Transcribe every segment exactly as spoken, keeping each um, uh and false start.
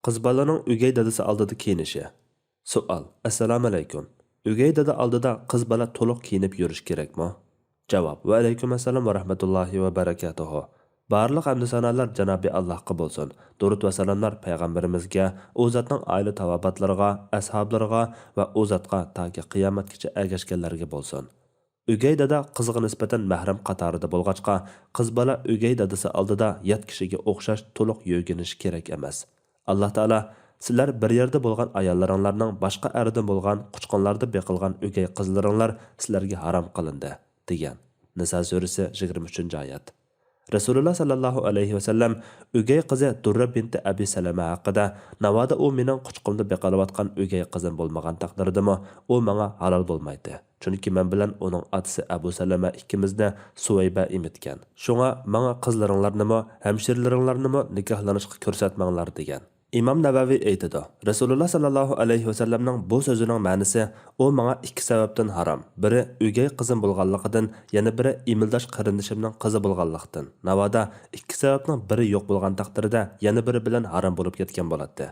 قىز بالىنىڭ ئۆگەي دادىسى ئالدىدا كىيىنىشى. سوئال: ئەسسالامۇئەلەيكۇم. ئۆگەي دادا ئالدىدا قىز بالا تولۇق كىيىنىپ يۈرۈش كېرەكمۇ؟ جاۋاب: ۋەئەلەيكۇم ئەسسالام ۋە رەھمەتۇللاھى ۋە بەرەكاتۇھۇ. بارلىق ھەمدۇ سانالار جانابى ئاللاھقا بولسۇن. دۇرۇت ۋە سالاملار پەيغەمبىرىمىزگە، ئۇ زاتنىڭ ئائىلە تاۋابىئاتلىرىغا، ئەسھابلىرىغا ۋە ئۇ زاتقا تاكى قىيامەتكىچە ئەگەشكەنلەرگە بولسۇن. ئۆگەي دادا قىزغا نىسبەتەن مەھرەم قاتارىدا بولغاچقا، قىز بالا ئۆگەي دادىسى ئالدىدا يات كىشىگە ئوخشاش تولۇق يۆگىنىشى كېرەك ئەمەس. ئاللا تائالا: «سىلەر بىر يەردە بولغان ئاياللىرىڭلارنىڭ باشقا ئەردىن بولغان قۇچقۇنلاردا بېقىلغان ئۆگەي قىزلىرىڭلار سىلەرگە ھارام قىلىندى» دېگەن. نىسا سۈرىسى يىگىرمە ئۈچىنچى ئايەت. رەسۇلۇللا ساللاللاھۇ ئەلەيھى ۋەسەللەم ئۆگەي قىزى دۇررە بىنتى ئەبى سەلەمە ھەققىدە: «ناۋادا ئۇ مېنىڭ قۇچىقىمدا بېقىلىۋاتقان ئۆگەي قىزىم بولمىغان تەقدىردىمۇ، ئۇ ماڭا ھالال بولمايتتى. چۈنكى مەن بىلەن ئۇنىڭ ئاتىسى ئەبۇ سەلەمە ئىككىمىزنى سۇۋەيبە ئېمىتكەن. شۇڭا ماڭا قىزلىرىڭلارنىمۇ، ھەمشىرىلىرىڭلارنىمۇ نىكاھلىنىشقا كۆرسەتمەڭلار» دېگەن. ئىمام نەۋەۋى ئېيتىدۇ، رەسۇلۇللا ساللاللاھۇ ئەلەيھى ۋەسەللەمنىڭ بۇ سۆزىنىڭ مەنىسى: «ئۇ ماڭا ئىككى سەۋەبتىن ھارام. بىرى ئۆگەي قىزىم بولغانلىقىدىن، يەنە بىرى ئىمىلداش قېرىندىشىمنىڭ قىزى بولغانلىقتىن. ناۋادا ئىككى سەۋەبنىڭ بىرى يوق بولغان تەقدىردە، يەنە بىرى بىلەن ھارام بولۇپ كەتكەن بولاتتى.»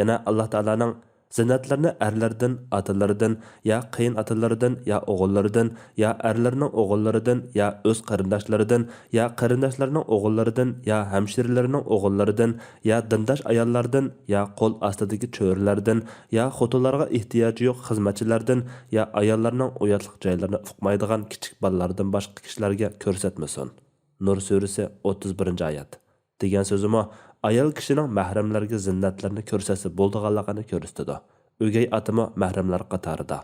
يەنە ئاللا تائالانىڭ: «زىننەتلەرنى ئەرلەردىن، ئاتىلىرىدىن يا قېيىنئاتىلىرىدىن يا ئوغۇللىرىدىن يا ئەرلىرىنىڭ ئوغۇللىرىدىن يا ئۆز قېرىنداشلىرىدىن يا قېرىنداشلىرىنىڭ ئوغۇللىرىدىن يا ھەمشىرىلىرىنىڭ ئوغۇللىرىدىن يا دىنداش ئاياللاردىن يا قول ئاستىدىكى چۆرىلەردىن يا خوتۇنلارغا ئېھتىياجى يوق خىزمەتچىلەردىن يا ئاياللارنىڭ ئۇياتلىق جايلىرىنى ئۇقمايدىغان كىچىك بالىلاردىن باشقا كىشىلەرگە كۆرسەتمىسۇن.» نۇر سۈرىسى، ئوتتۇز بىرىنچى ئايەت. دېگەن سۆزىمۇ ئايال كىشىنىڭ مەھرەملەرگە زىننەتلىرىنى كۆرسەتسە بولىدىغانلىقىنى كۆرسىتىدۇ. ئۆگەي ئاتىمۇ مەھرەملەر قاتارىدا.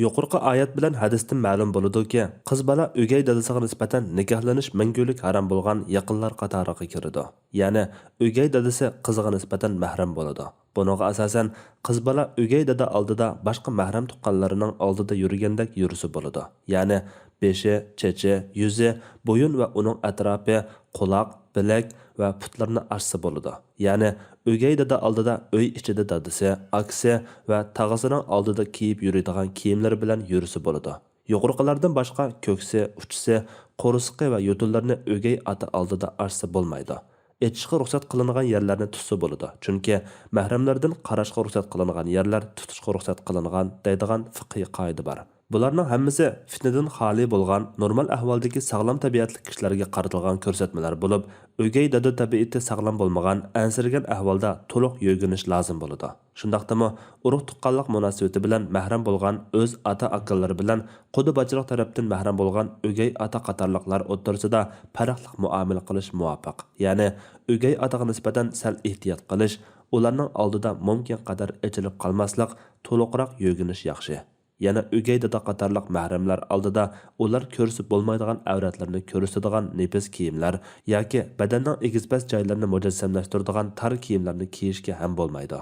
يۇقىرىقى ئايەت بىلەن ھەدىستىن مەلۇم بولىدۇكى، قىز بالا ئۆگەي دادىسىغا نىسبەتەن نىكاھلىنىش مەڭگۈلۈك ھارام بولغان يېقىنلار قاتارىغا كىرىدۇ. يەنى ئۆگەي دادىسى قىزىغا نىسبەتەن مەھرەم بولىدۇ. بۇنىڭغا ئاساسەن، قىز بالا ئۆگەي دادا ئالدىدا باشقا مەھرەم تۇغقانلىرىنىڭ ئالدىدا يۈرگەندەك يۈرسە بولىدۇ. يەنى بېشى، چېچى، يۈزى، بويۇن ۋە ئۇنىڭ ئەتراپى، قۇلاق، بىلەك ۋە پۇتلىرىنى ئاچسا بولىدۇ. يەنى ئۆگەي دادا ئالدىدا ئۆي ئىچىدە دادىسى، ئاكىسى ۋە تاغىسىنىڭ ئالدىدا كىيىپ يۈرىدىغان كىيىملىرى بىلەن يۈرسە بولىدۇ. يۇقىرىقىلاردىن باشقا كۆكسى، ئۇچىسى، قورسىقى ۋە يوتۇنلىرىنى ئۆگەي ئاتا ئالدىدا ئاچسا بولمايدۇ. ئېچىشقا رۇخسەت قىلىنغان يەرلەرنى تۇتسا بولىدۇ، چۈنكى مەھرەملەردىن قاراشقا رۇخسەت قىلىنغان يەرلەر تۇتۇشقا رۇخسەت قىلىنغان دەيدىغان فىقھىي قائىدە بار. بۇلارنىڭ ھەممىسى فىتنىدىن خالىي بولغان، نورمال ئەھۋالدىكى ساغلام تەبىئەتلىك كىشىلەرگە قارىتىلغان كۆرسەتمىلەر بولۇپ، ئۆگەي دادا تەبىئىتى ساغلام بولمىغان، ئەنسىرىگەن ئەھۋالدا تولۇق يۆگىنىش لازىم بولىدۇ. شۇنداقتىمۇ ئۇرۇق تۇغقانلىق مۇناسىۋىتى بىلەن مەھرەم بولغان ئۆز ئاتا-ئاكىلىرى بىلەن قۇدا باچىلىق تەرەپتىن مەھرەم بولغان ئۆگەي ئاتا قاتارلىقلار ئوتتۇرىسىدا پەرقلىق مۇئامىلە قىلىش مۇۋاپىق. يەنى ئۆگەي ئاتىغا نىسبەتەن سەل ئېھتىيات قىلىش، ئۇلارنىڭ ئالدىدا مۇمكىن قەدەر ئېچىلىپ قالماسلىق، تولۇقراق يۆگىنىش ياخشى. يەنە ئۆگەي دادا قاتارلىق مەھرەملەر ئالدىدا ئۇلار كۆرسە بولمايدىغان ئەۋرەتلىرىنى كۆرسىتىدىغان نېپىز كىيىملەر ياكى بەدەننىڭ ئېگىز-پەس جايلىرىنى مۇجەسسەملەشتۈرىدىغان تار كىيىملەرنى كىيىشكە ھەم بولمايدۇ.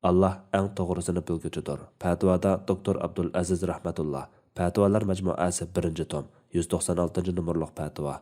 ئاللا ئەڭ توغرىسىنى بىلگۈچىدۇر. پەتىۋادا دوكتور ئابدۇل ئەزىز رەھمەتۇللا، پەتىۋالار مەجمۇئەسى، بىرىنچى توم، يۈز توقسان ئالتىنچى نومۇرلۇق پەتىۋا.